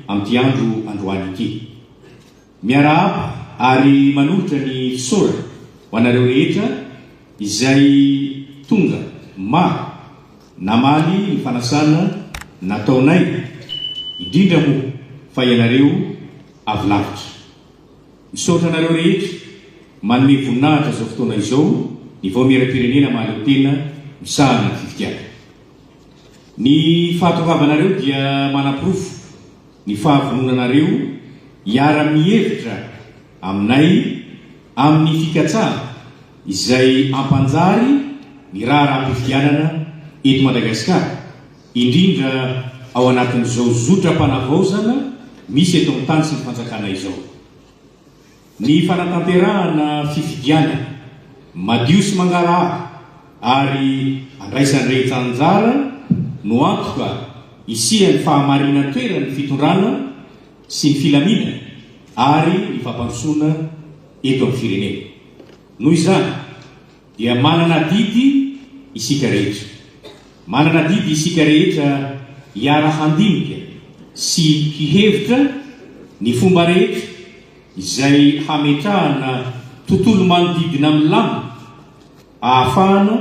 Amin'ity andro androany ity. Miarahaba ary manolotra ny fisaorana ho anareo rehetra izay tonga maro namaly ny fanasana nataonay, indrindra moa fa ianareo avy lavitra. Misaotra anareo rehetra manome voninahitra izao fotoana izao ny Vaomieram-pirenena mahaleo tena misahana ny fifidianana. Ny fahatongavanareo dia manaporofo ny fahavononanareo hiara-mihevitra aminay amin'ny fikatsahana izay hampanjary ny raharaham-pifidianana eto Madagasikara, indrindra ao anatin'izao zotram-panavaozana misy eto amin'ny tany sy ny fanjakana izao. Ny fanatanterahana fifidianana madio sy mangarahara ary andraisan'ny rehetra anjara no antoka hisian'ny fahamarinan-toeran'ny fitondrana sy ny filaminana ary ny fampandrosoana eto amin'ny firenena. Noho izany dia manana adidy isika rehetra. Manana adidy isika rehetra hiara-handinika sy hihevitra ny fomba rehetra izay hametrahana tontolo manodidina milamina ahafahana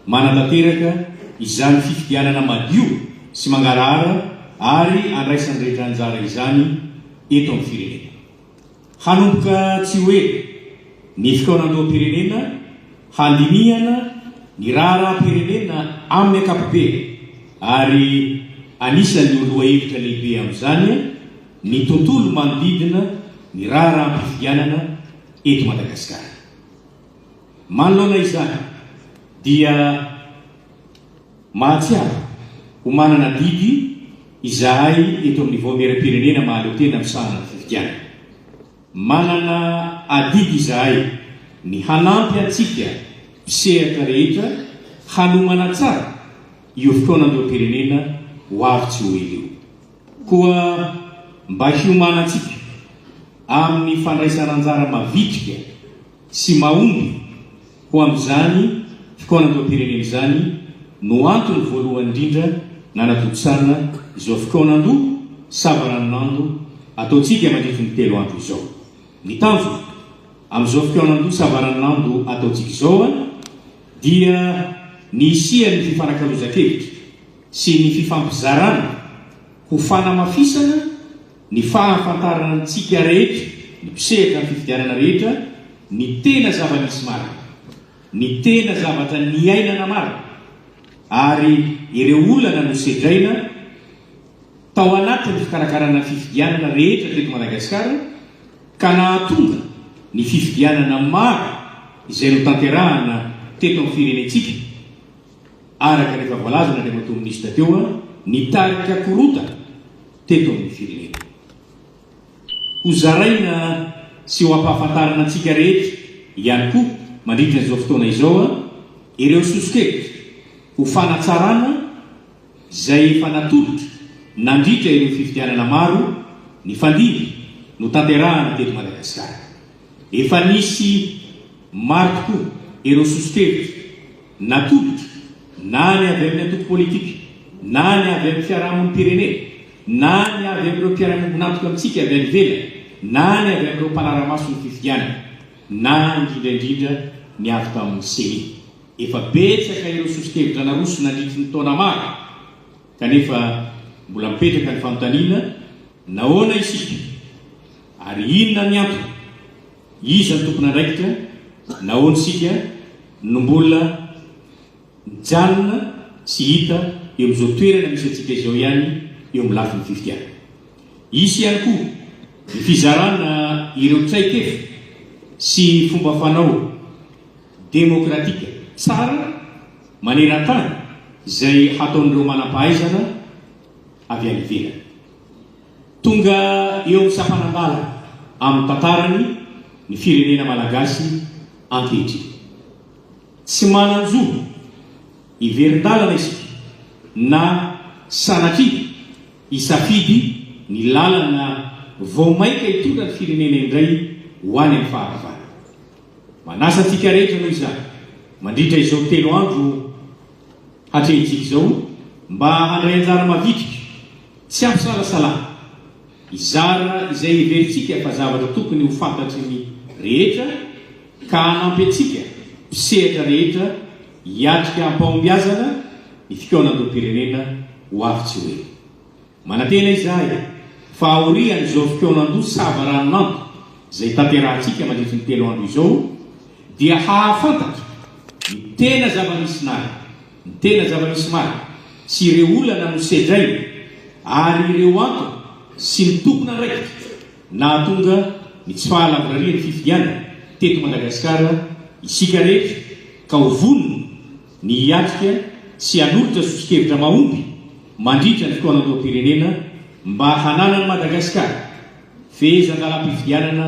manatanteraka izany fifidianana madio sy mangarahara ary andraisan'ny rehetra anjara izany eto amin'ny firenena. Hanomboka tsy ho ela ny fikaonandoham-pirenena handinihana ny raharaham-pirenena amin'ny ankapobeny ary anisan'ny ho lohahevitra lehibe amin'izany ny tontolo manodidina ny raharaham-pifidianana eto Madagasikara. Manoloana izany dia mahatsiaro ho manana adidy izahay eto amin'ny Vaomieram-pirenena mahaleo tena misahana ny fifidianana. Manana adidy izahay ny hanampy antsika mpisehatra rehetra hanomana tsara io fikaonandoham-pirenena ho avy tsy ho ela io. Koa mba hiomanantsika amin'ny fandraisana anjara mavitrika sy mahomby ho amin'izany fikaonandoham-pirenena izany no antony voalohany indrindra nanatontosana izao fikaonandoha savaranonando ataontsika mandritry ny telo andro izao. Ny tanjona amin'izao fikaonandoha savaranonando ataontsika izao dia ny hisian'ny fifanakalozan-kevitra sy ny fifampizarana ho fanamafisana ny fahafantarana antsika rehetra, ny mpisehatra ny fifidianana rehetra, ny tena zava-misy marina, ny tena zavatra niainana marina ary ireo olana nosedraina tao anatin'ny fikarakarana fifidianana rehetra teto Madagasikara ka nahatonga ny fifidianana maro izay notanterahana teto amin'ny firenentsika Araka ny efa voalazan'Andriamatoa Minisitra teo, nitarika korontana teto amin'ny firenena. Ho zaraina sy ho ampahafantarina antsika rehetra ihany koa mandritra izao fotoana izao ireo soso-kevitra ho fanatsarana izay efa natolotra nandritra ireo fifidianana maro nifandimby notanterahana teto Madagasikara. Efa nisy maro tokoa ireo soso-kevitra natolotra na ny avy amin'ny antoko politika, na ny avy amin'ny fiarahamonim-pirenena, na ny avy amin'ireo mpiara-miombon'antoka amintsika avy any ivelany, na ny avy amin'ireo mpanara-maso ny fifidianana, na indrindra indrindra ny avy tamin'ny Ceni. Efa betsaka ireo soso-kevitra naroso nandritry ny taona maro, kanefa mbola mipetraka ny fanontaniana, nahoana isika ary inona ny antony? Iza no tompon'andraikitra? Nahoana isika no mbola mijanona sy hita eo amin'izao toerana misy antsika izao ihany eo amin'ny lafiny fifidianana? Hisy ihany koa ny fizarana ireo traikefa sy fomba fanao demokratika tsara maneran-tany izay hataon'ireo manam-pahaizana avy any ivelany. Tonga eo amin'ny sampanan-dalana amin'ny tantarany ny firenena malagasy ankehitriny. Tsy manan-jo hiverin-dalana isika na sanatria hisafidy ny lalana vao mainka hitondra ny firenena indray ho any amin'ny faharavana. Manasa antsika rehetra noho izany mandritra izao telo andro hatrehintsika izao mba handray anjara mavitrika, tsy ampisalasalana. Hizara izay heverintsika fa zavatra tokony ho fantatry ny rehetra ka hanampy antsika mpisehatra rehetra hiatrika am-pahombiazana ny fikaonandoham-pirenena ho avy tsy ho ela. Manantena izahay fa aorian'izao fikaonandoha savaranonando izay tanterahantsika mandritry ny telo andro izao dia hahafantatra ny tena zava-misy nary, ny tena zava-misy marina sy ireo olana nosedraina ary ireo antony sy ny tompon'andraikitra nahatonga ny tsy fahalavorarian'ny fifidianana teto Madagasikara isika rehetra ka ho vonona ny hiatrika sy hanolotra soso-kevitra mahomby mandritra ny fikaonandoham-pirenena mba hananan'i Madagasikara fehezan-dalam-pifidianana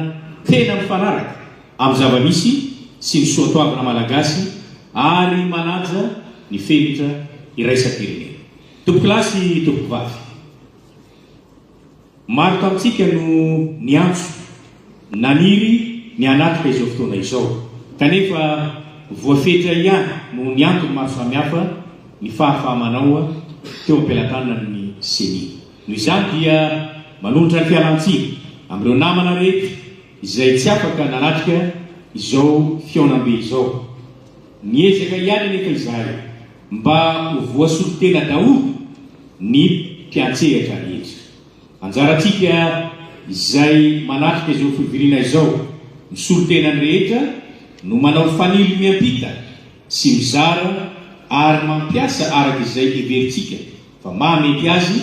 tena mifanaraka amin'ny zava-misy sy ny soatoavina malagasy ary manaja ny fenitra iraisam-pirenena. Tompokolahy sy tompokovavy, maro tamintsika no niantso, naniry ny hanatrika izao fotoana izao, kanefa voafetra ihany noho ny antony maro samihafa ny fahafaha-manao teo am-pelatanan'ny Ceni. Noho izany dia manolotra ny fialan-tsiny amin'ireo namana rehetra izay tsy afaka nanatrika izao fihaonambe izao. Niezaka ihany anefa izahay mba ho voasolo tena daholo ny mpiantsehatra rehetra. Anjarantsika izay manatrika izao fivoriana izao misolo tena ny rehetra no manao fanilo miampita sy mizara ary mampiasa araka izay heverintsika fa mahamety azy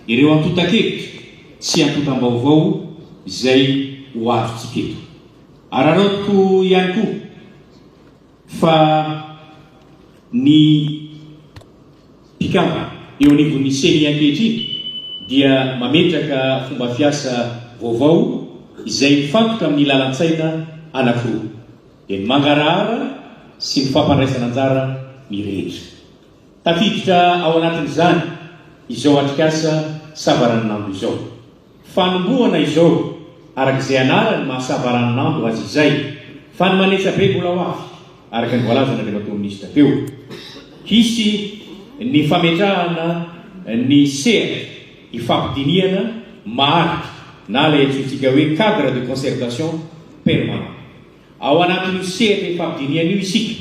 ireo antontan-kevitra sy antontam-baovao izay ho azontsika eto. Araraotiko ihany koa fa ny mpikambana eo anivon'ny Ceni ankehitriny dia mametraka fomba fiasa vaovao izay mifantoka amin'ny lalan-tsaina anankiroa, dia ny mangarahara sy ny fampandraisana anjara ny rehetra. Tafiditra ao anatin'izany izao atrikasa savaranonando izao. Fanombohana izao, araka izay anarany maha savaranonando azy izay, fa ny manetsa be mbola ho avy, araka ny voalazan'Andriamatoa Minisitra teo. Hisy ny fametrahana ny sehatra ifampidinihana maharitra na ilay antsointsika hoe cadre de concertation permanent. Ao anatin'io sehatra ifampidinihana io isika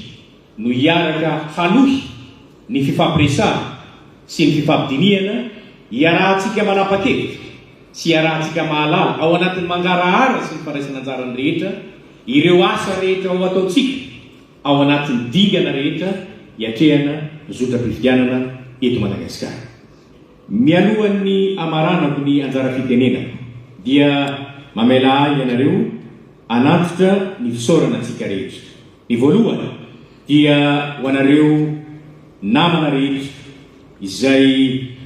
no hiaraka hanohy ny fifampiresahana sy ny fifampidinihana iarahantsika manapa-kevitra sy iarahantsika mahalala ao anatin'ny mangarahara sy ny fandraisana anjaran'ny rehetra ireo asa rehetra ho ataontsika ao anatin'ny dingana rehetra hiatrehana ny zotram-pifidianana eto Madagasikara. Mialohan'ny hamaranako ny anjara fitenenako dia mamela ahy ianareo hanantitra ny fisaorana antsika rehetra. Ny voalohany dia ho anareo namana rehetra izay.